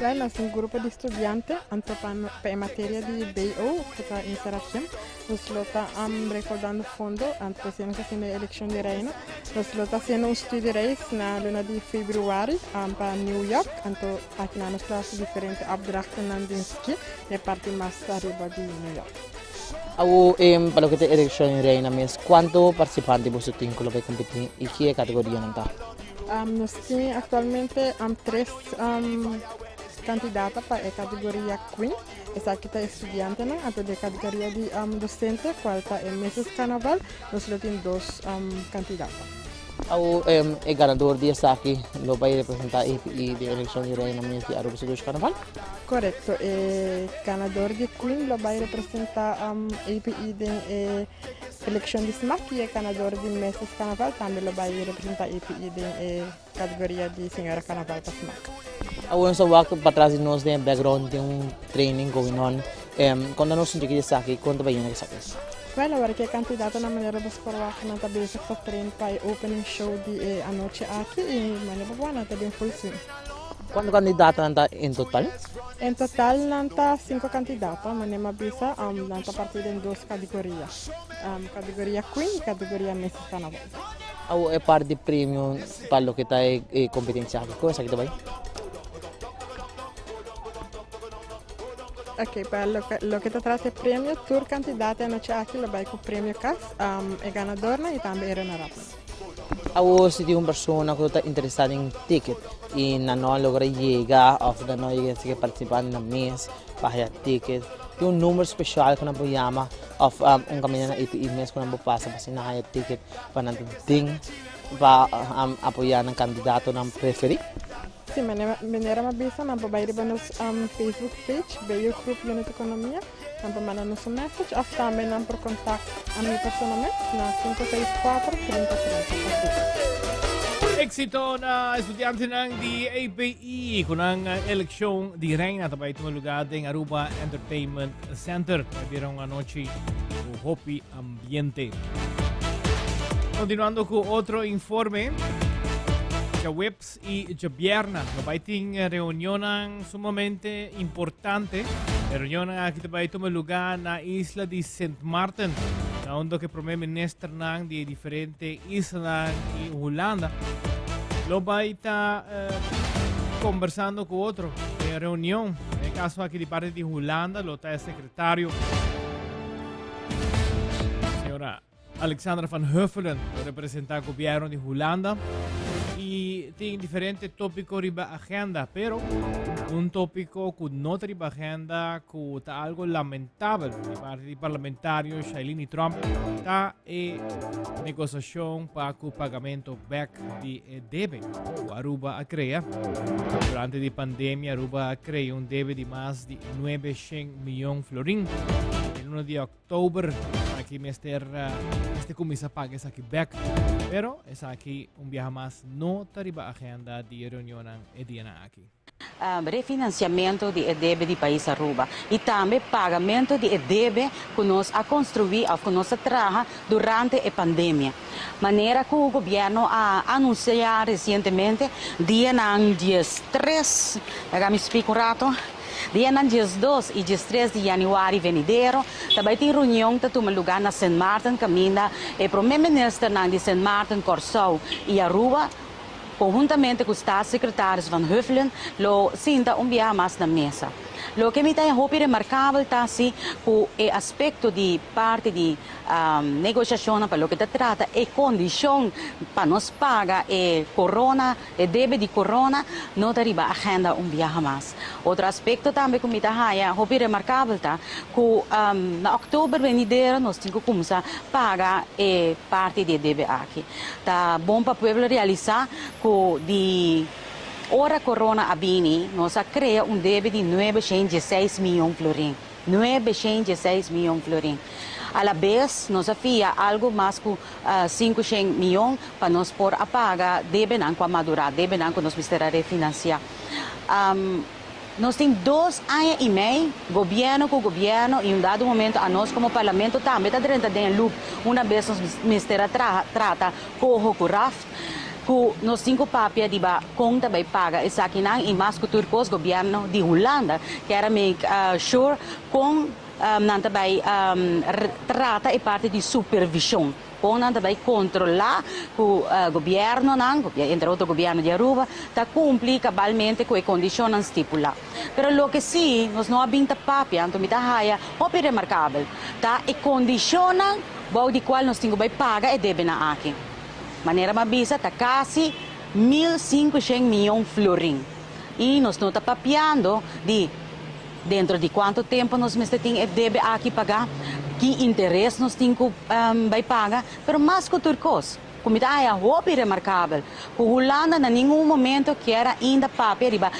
Wel, nos un grupo di studiante, anto pa pa e materia di BO, ku ta Inserafim, nos lo ta recaudando fondo, anto p'esei nos ta haciendo e eleccion di Reino. Nos lo ta haciendo un studiereis na luna di februari pa New York, anto akinan nos lo haci diferente opdrachtennan den ski na e parti mas ariba di New York. Awo pa loke ta e eleccion di Reina mes, cuanto participante boso tin cu lo bay competi y ki e categorianan ta? Nos tin actualmente tres candidata pa e categoria Queen. Esaki ta e studiantenan. Anto di e categoria di docente, cual ta e Misses Carnaval, nos lo tin dos candidata. Awo e ganador di esaki lo bay representa APE den eleccion di Reina Miss di Aruba Seduce Carnaval? Correcto, e ganador di Queen lo bay representa APE den e Eleccion di smaak y e ganador di Misses Carnaval tambe lo bay representa APE den e categoria di Señora Carnaval pa smaak. Awor nos ta wak patras di nos den e background tin un training going on. Konta nos un tiki di esaki, kon ta bay yena esaki? Well, awor ki e kandidatonan manera bo por wak nan ta bezig ta train pa e opening show di e anochi aki y manera bo por wak nan ta den full swing. Kuantu kandidatonan ta en total? En total nan ta sinku kandidato, manera mi a bisa, nan ta partí den dos kategoria, kategoria Queen i kategoria Misses Carnaval. Awor e parti di premio pa loke ta e kompetensia aki, kon esaki ta bai? Ok, pa loke ta trata e premio, tur kandidato e anochi aki lo bai ku premio kas, e ganadornan i tambe e runner-upnan. Awor si tin un persona ku ta interesá den ticket i nan no a logra yega òf nan no a yega sikiera partisipá nan mes pa haya ticket, tin un number speshal ku nan por yama òf un kaminda na APE mes ku nan por pasa pa asina haya ticket pa nan ta den pa apoyá nan kandidatonan preferí? Si, manera mi a bisa, nan por bai riba nos Facebook page, Bello Groep Unit Economia, nan por manda nos un message of tambe nan por contact ami persona mes na 564 30 30. Pabia. Éxito na estudiantenan di APE ku nan elekshon di reina ta bai tuma lugar den Aruba Entertainment Center. Ta bira un anochi ku hopi ambiente. Continuando ku otro informe, djaweps i djabierna lo bai tin reunionnan sumamente importante. E reunionnan aki ta bai tuma lugar na isla di Sint Maarten, na unda ku e prome ministernan di e diferente islanan i Hulanda lo bai ta kombersando ku otro den reunion. Den e kaso aki di parti di Hulanda lo ta e sekretario señora Alexandra van Huffelen lo representa gobierno di Hulanda y tin diferente tópico riba agenda, pero un tópico cu no ta riba agenda cu ta algo lamentabel di parte di parlamentario Shailini Trump ta e negociacion pa cu pagamento back di e debe cu Aruba a crea. Durante di pandemia Aruba a crea un debe di mas di 900 miyon florin. El luna di Oktober aki mester mester kuminsá paga esaki bèk. Pero esaki un biaha mas no ta riba agenda di e reunionnan e dianan aki. Refinanciamento di e debe di pais Aruba y tambe pagamento di e debe cu nos a construi of cu nos a traha durante e pandemia. Manera cu gobierno a anuncia recientemente dianan 13, laga mi splica un rato, Dianan 12 y 13 di januari venidero ta bay tin reunion ta tuma luga na Sint Maarten caminda e prome ministernan di Sint Maarten, Corsou y Aruba conhuntamente cu Staatssecretaris Van Huffelen lo sinta un biaha mas na mesa. Loke mi ta hopi remarcabel ta si cu e aspecto di parti di negociacionnan pa loke ta trata e condicion pa nos paga e corona E debe di corona no ta riba agenda un biaha mas. Otro aspecto tambe cu mi ta haya hopi remarcabel ta cu na october venidero nos tin cu cuminsa paga e parti di e debe aki. Ta bon pa pueblo realisa cu di ora corona a bini nos a crea un debe di nuebe shen dieseis miyon florin. 916 miyon florin. A la bes nos a fia algo mas ku 500 miyon pa nos por a paga debenan ku a madurá, debenan ku nos mester a refinansiá. Nos tin dos aña i mei, gobièrnu ku gobièrnu i un dado momento anos komo parlamento tambe ta drenta den e loop una bes nos mester a traha trata koho ku raft. ku nos tin ku papia riba kon ta bai paga esakinan i mas ku tur kos gobièrnu di Hulanda kier a make sure kon nan ta bai trata e parti di supervishon, kon nan ta bai kontrolá ku gobièrnunan, entre otro gobièrnu di Aruba, ta kumpli kabalmente ku e kondishonnan stipulá. Pero loke sí nos no a bin ta papia, anto mi ta haya hopi remarkabel, ta e kondishonnan bou di kual nos tin ku bai paga e debenan aki. Manera m'a bisa ta kasi 1500 miyon florin i nos no ta papiando di dentro di kuantu tempu nos mester tin e debe aki pagá, ki interes nos tin ku bai paga, pero mas ku tur kos ku mi ta haya hopi remarkabel ku Hulanda na ningun momento kier ainda papia riba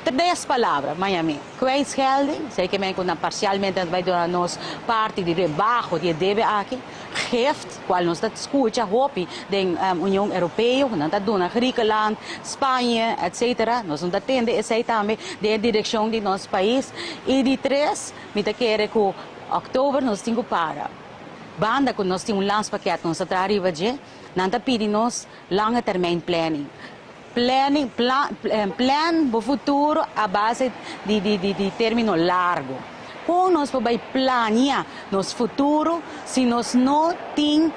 tres palabra, Miami, kwijtschelding, esei ke men ku nan parsialmente nan ta bai duna nos parti di rebaho di e debe aki. Gift, cual nos ta scucha hopi den Union Europeo, cu nan ta duna Griekenland, Spanje, etc. Nos no ta tende esey tambe den e direccion di nos pais. Y di tres, mi ta kere cu october nos tin cu para. Banda cu nos tin un landspakket cu nos ta traha riba dje, nan ta pidi nos lange termijn planning. Planning, plan, plan bo futuro a base di di di di termino largo. Kon nos por bai plania nos futuro si nos no tin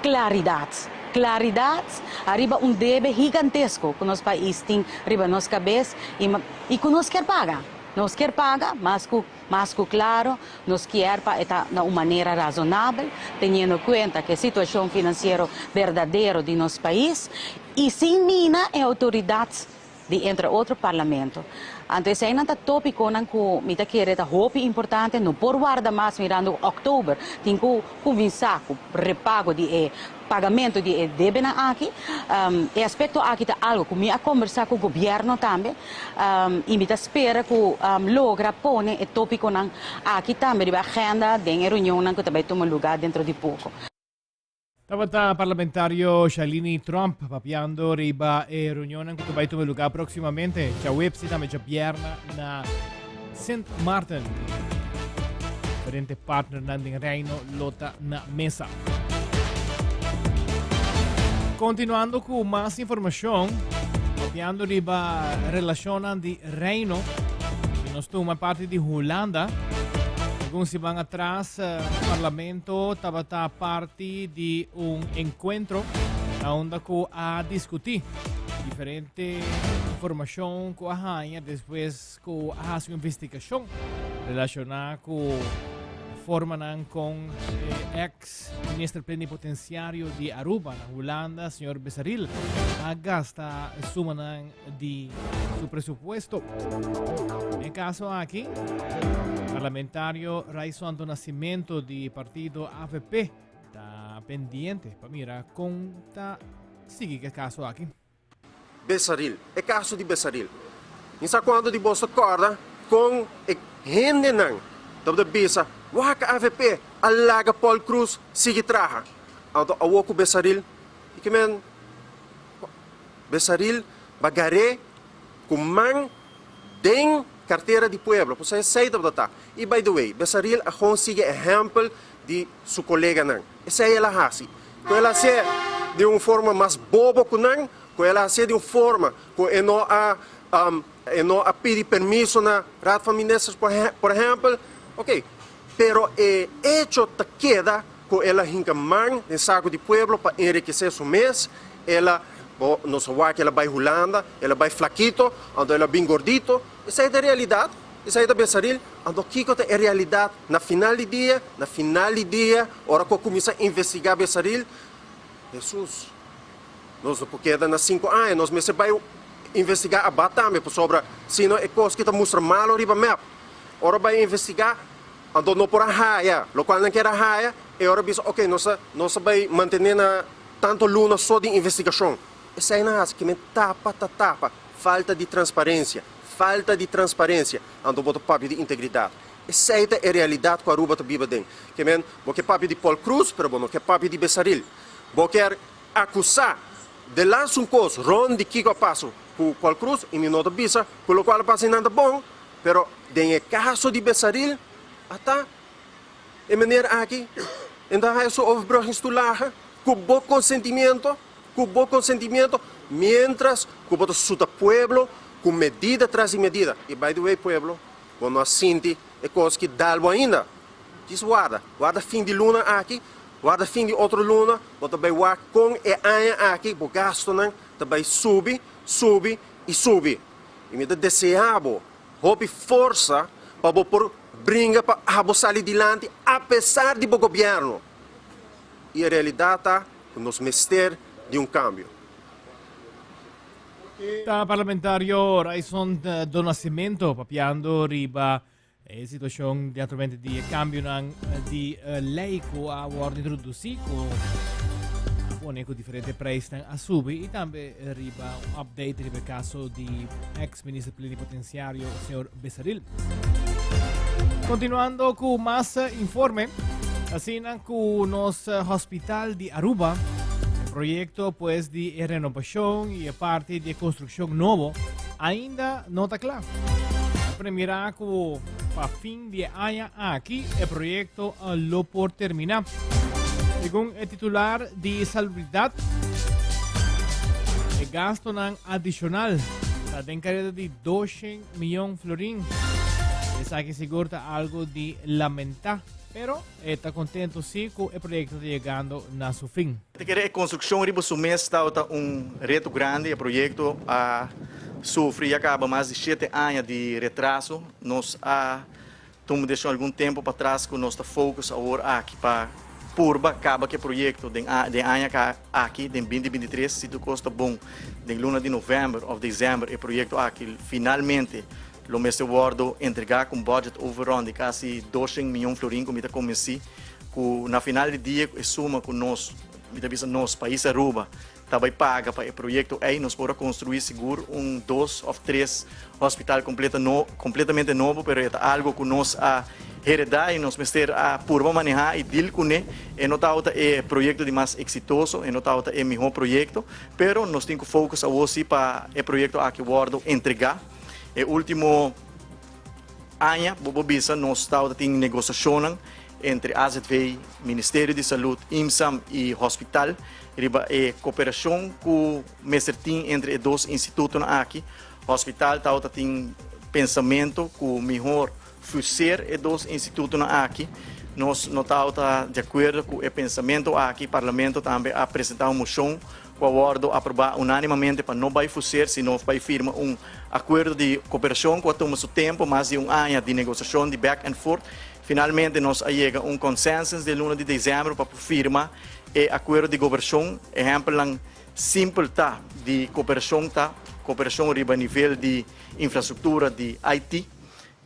klaridat? Klaridat ariba un debe higantesko ku nos pais tin riba nos kabes i i ku nos kier paga. Nos kier paga mas ku Mas ku klaro, nos kier pa e ta na un manera razonabel, teniendo kuenta ku e situashon finansiero berdadero di nos pais i sin mina e outoridat di entre otro Parlamento. Anto eseinan ta topikonan ku mi ta kere ta hopi importante, no por warda mas mirando ku òktober tin ku kuminsá ku repago di e Pagamento di e debenan aki. E aspecto aki ta algo cu mi a combersa cu gobierno tambe y mi ta spera cu logra pone e topiconan aki tambe riba agenda den e reunionnan cu ta bay tuma lugar dentro di poco. Tabata parlamentario Shalini Tromp papiando riba e reunionnan cu ta bay tuma lugar proximamente djahuebs y tambe djabierna na Sint Maarten. Diferente partnernan den Reino lo ta na mesa. Continuando cu mas informacion, papiando riba relacionnan di Reino, y nos tuma parti di Hulanda. Algun siman atras, eh, parlamento tabata parti di un encuentro na unda cu a discuti diferente informacion cu a haña despues ku a hasi un investigashon relashoná ku formanan kon e ex minister plenipotenciario di Aruba na Hulanda, señor Besaril, a gasta sumanan di su presupuesto. Den e caso aki, parlamentario Raison do Nascimento di partido avp ta pendiente pa mira kon ta sigui ku e caso aki. Besaril, e kaso di Besaril. Mi sa kuantu di bos ta kòrda kon e hendenan tabata bisa, Wak avp a laga Paul Croes sigui traha. Anto awor ku Besaril, i ke men Besaril bagar'é ku man den kartera di pueblo, pasobra esei tabata ta. I by the way, Besaril a kon sigui ehèmpel di su koleganan. Esei el a hasi. Ku el a hasié di un forma mas bobo ku nan, ku el a hasié di un forma ku e no a e no a pidi permiso na Raad van Ministers por ehèmpel. Oke, pero e echo ta keda ku el a hinka man den saku di pueblo pa enrikesé su mes. El a, bo nos a wak el a bai Hulanda, el a bai flakito, anto el a bin gordito. Esei ta e realidat. Esei ta Besaril. Anto kiko ta e realidat na final di dia? Na final di dia, ora ku a kuminsá investigá Besaril, Hesus, nos no por keda na sinku aña, nos mester bai investigá Abat tambe, pasobra sino e kos ki ta mustra malu riba map. Ora bai investigá, anto no por a haya lokual nan kier a haya, e ora bisa, oke, nos a nos a bai mantené na tantu luna so di investigashon. Esei nan hasi, kimen tapa ta tapa, falta di transparensia. Falta di transparencia, anto bo ta papia di integridad. Esey ta e realidad cu Aruba ta biba den. Ke men, bo ke papia di Paul Croes, pero bo no ke papia di Besaril. Bo kier acusa de lansa un cos rond di kico a pasa cu Paul Croes, y mi no ta bisa cu locual a pasa eynan ta bon, pero den e caso di Besaril, ata e meneer aki, en ta haya su overbruggingstoelage cu bo consentimiento. ku bo konsentimiento, mientras ku bo ta suta pueblo ku medida tras di medida. I by the way pueblo, bo no a sinti e kos ki dal bo ainda. Djis warda, warda fin di luna aki, warda fin di otro luna, bo ta bai wak kon e aña aki bo gastonan ta bai subi, subi i subi. I mi ta desea bo hopi forsa pa bo por bringa pa abo sali dilanti apesar di bo gobierno. I e realidat ta ku nos mester di un kambio. Ta parlamentario Ryçond do Nascimento papiando riba e situacion di naturalmente di e cambionan di ley cu a wordo introduci cu a pone cu diferente prijsnan a subi y tambe riba un update riba e caso di ex minister plenipotenciario señor Besaril. Continuando cu mas informe, asina cu nos hospital di Aruba, e proyecto pues di e renovacion y e parte di e construccion nobo, ainda no ta cla. A premira cu pa fin di e aña aki e proyecto lo por termina. Segun e titular di Salubridad, e gastonan adicional ta den careda di 200 miyon florin. Esaki sigur ta algo di lamenta, pero e ta contento si cu e proyecto ta yegando na su fin. Ta kere e construccion riba su mes tabata un reto grandi. E proyecto a sufri ya caba mas di shete aña di retraso. Nos a tuma decision algun tempo patras cu nos ta focus awor aki pa purba caba cu e proyecto den den aña aki, den binti 23. Si tur cos ta bon, den luna di november of december e proyecto aki finalmente lo mester wordo entrega cu un budget overrun di casi 200 miyon florin cu mi ta convenci cu na final di dia e suma cu nos, mi ta bisa nos, pais Aruba, ta bay paga pa e proyecto ey, nos por a construi sigur un dos of tres hospital completa no, completamente nobo, pero e ta algo cu nos a hereda y nos mester a purba maneha y deal cune. E no tabata e proyecto di mas exitoso, e no tabata e miho proyecto, pero nos tin cu focus awo si pa e proyecto aki wordo entrega. E ultimo aña, bo por bisa, nos tabata tin negociacionnan entre AZV, Ministerio di Salud, IMSAM y Hospital riba e cooperacion cu mester tin entre e dos institutonan aki. Hospital tabata tin pensamento cu mihor fuseer e dos institutonan aki. Nos no tabata di acuerdo cu e pensamento aki. Parlamento tambe a presenta un mocion cu a wordo aproba unanimamente pa no bay fuseer sino bay firma un acuerdo di cooperacion cu a tuma su tempo, mas di un aña di negociacion di back and forth. Finalmente nos a yega un consensus den luna di december pa por firma e acuerdo di gobercion. Ehempelnan simpel ta di cooperacion ta cooperacion riba nivel di infrastructura di IT.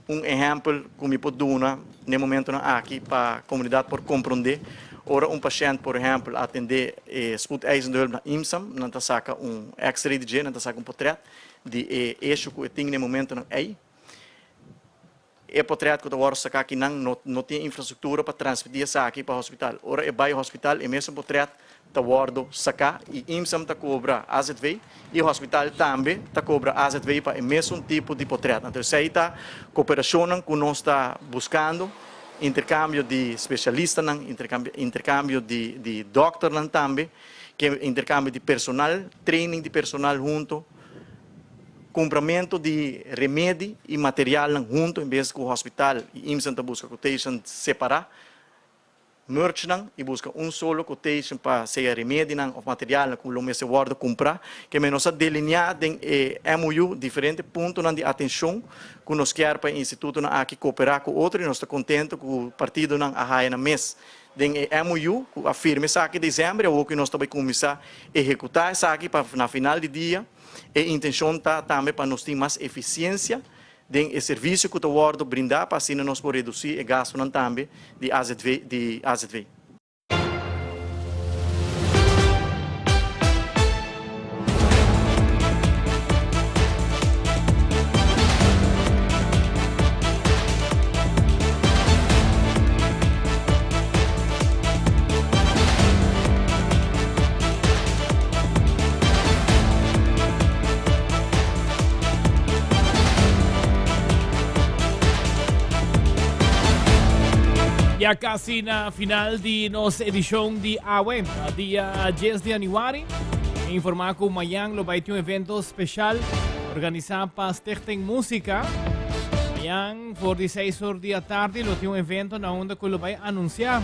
Un ehempel cu mi por duna n'e momentonan aki pa comunidad por compronde, ora un pashent por ehempel atende e spoedeisende hulp na IMSAM, nan ta saca un x-ray di dje, nan ta saca un potret di e issue cu e tin n'e momentonan ey. E potret cu ta wordo saca aki nan no no tin infrastructura pa transmiti esaki pa hospital. Ora e bay hospital e mesun potret ta wordo saca y IMSAM ta cobra AZV y hospital tambe ta cobra AZV pa e mesun tipo di potret. Anto esey ta cooperacionnan cu nos ta buscando, intercambio di specialistanan, intercambio intercambio di di dokternan tambe, ke intercambio di personal, training di personal hunto. Kumpramentu di remedi i materialnan huntu en bes ku hospital i IMSAN ta buska quotation separá, merchnan i buska un solo quotation pa sea remedinan òf materialnan ku lo mester wòrdu kumprá. Ke men nos a delineá den e MOU diferente puntonan di atenshon ku nos kier pa e institutonan aki kooperá ku otro i nos ta kontentu ku partidonan a haya nan mes den e MOU ku a firma esaki desèmber i awor ku nos ta bai kuminsá ehekutá esaki pa na final di dia E intencion ta tambe pa nos tin mas eficiencia den e servicio cu ta wordo brinda pa asina nos por reduci e gastonan tambe di azv di azv. Ya casi na final di nos edicion di awe, dia 10 di januari. Informá ku mañan lo bai tin un evento speshal organisá pa Stichting Músika. Mañan for di 6 or di atardi lo tin un evento na unda ku lo bai anunsiá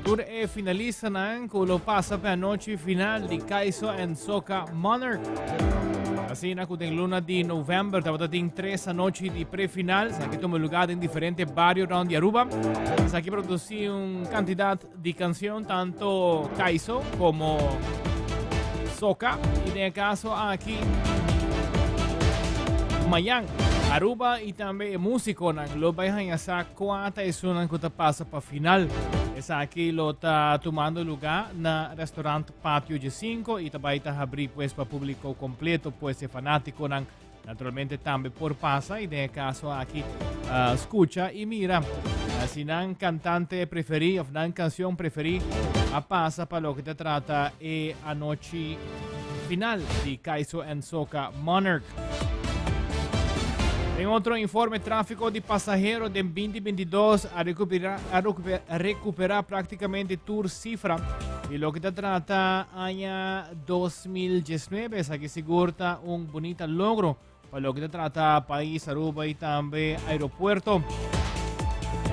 tur e finalistanan ku lo pasa pa e anochi final di Kaiso and Soca Monarch. Asina ku den luna di novèmber tabata tin tres anochi di pre-final, esaki tuma lugá den diferente bario rònt di Aruba. Esaki produsí un kantidat di canción tanto Kaiso como Soca y den e caso aki mañan Aruba y tambe e músiconan lo bay haña sa cua ta esunnan cu ta pasa pa final. Esaki lo ta tumando lugar na restaurant Patio G5 y ta bay ta habri pues pa publico completo pues e fanaticonan Naturalmente tambe por pasa y den e caso aki uh, scucha y mira uh, si nan cantante preferí of nan canción preferí a pasa pa lo que te trata e anochi final di Kaiso and Soca Monarch. En otro informe, tráfico di pasahero den 2022 a recupera, a recupera, a recupera prácticamente tur cifra di lo que te trata aña 2019. Esaki sigur ta un bunita logro pa loke ta trata pais Aruba y tambe aeropuerto.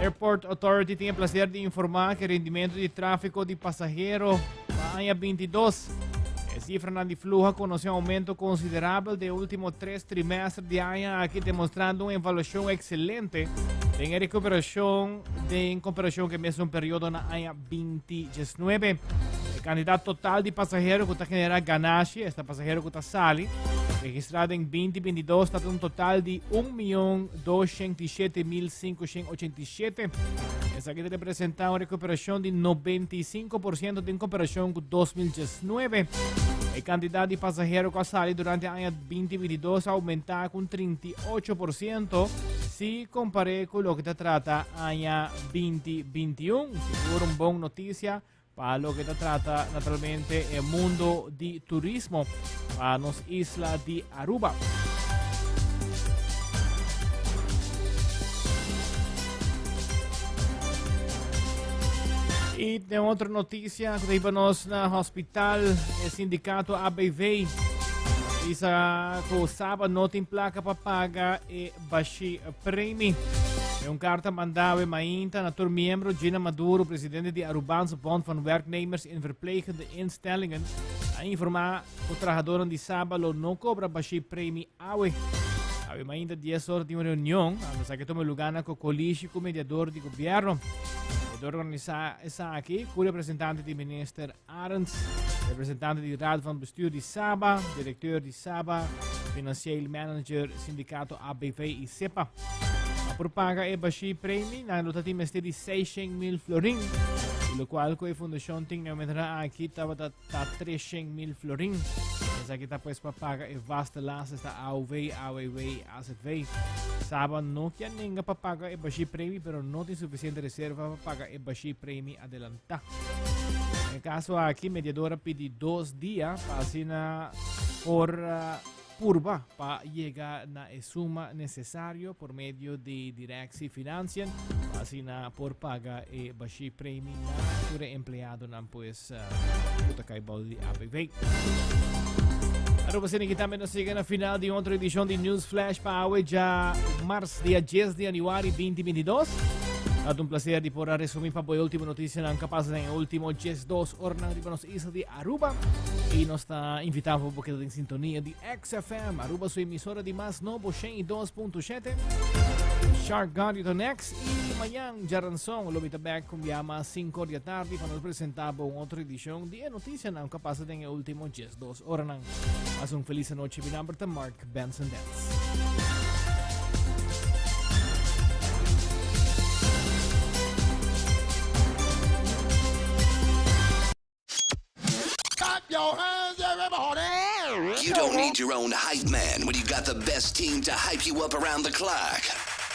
Airport Authority tin e placer di informa cu rendimento di trafico di pasahero pa aña 22. E cifranan di fluho a conoce un aumento considerabel den ultimo tres trimestre di aña aki demostrando un evaluacion excelente den e recuperacion den comparacion cu e mesun periodo na aña 2019. E kantidat total di pasahero ku ta generá ganashi, esta pasahero ku ta sali, registrá den 2022 ta un total di 1.207.587. Esaki ta representá un rekuperashon di 95% den komparashon ku 2019. E kantidat di pasahero ku a sali durante aña 2022 a oumentá ku un 38% si kompar'é ku loke ta trata aña 2021. Sigur un bon noticia pa loke ta trata naturalmente e mundo di turismo pa nos isla di Aruba. Y den otro noticia, cu ta nos na hospital, e sindicato ABV bisa cu Saba no tin placa pa paga e Bashi Premi. Den un karta mandá awe mainta na tur miembro, Gina Maduro, presidente di Arubaanse Bond van Werknemers in Verplegende Instellingen, a informá ku trahadónan di Saba lo no kobra Bashi Premi awe. Awe mainta dies ora tin un reunion, anda esaki tuma lugá na Kokolishi ku mediador di gobièrnu. E ta organisá esaki ku representante di minister Arends, representante di Raad van Bestuur di Saba, directeur di Saba, financieel manager sindicato ABV y SEPA. Pa por paga e bashi premi, nan lo ta tin mester di 600.000 florin, y lo cual cu e fundacion tin na momentonan aki tabata ta 300.000 florin. Esaki ta pues pa paga e vaste lasten esta AOV, AWW, AZV. Saba no kier nenga pa paga e bashi premi, pero no tin suficiente reserva pa paga e bashi premi adelantá. Den kaso aki mediador a pidi dos dia pa asina por purba pa yega na e suma necesario por medio di Directie Financiën pa asina por paga e bashí premi na tur e empleadonan pues ku ta kai bou di ABV. Aruba Cine tambe nos yega na final di otro edicion di News Flash pa awe ja mars dia 10 di januari 2022. Ta un placer di por a resumi pa bo e ultimo noticianan cu a pasa den e ultimo 12 oranan riba nos isla di Aruba. Y nos ta invita bo pa keda den sintonia di XFM, Aruba su emisora di mas nobo 102.7. Shark Guard to next y mañan djaranson lo mi ta back con bia mas 5 di tardi pa nos presenta bo un otro edicion di e noticianan cu a pasa den e ultimo 12 oranan. Pasa un feliz anochi. Mi nomber ta Mark Benson Dance. You don't need your own hype man when you got the best team to hype you up around the clock.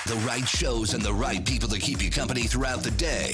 The right shows and the right people to keep you company throughout the day.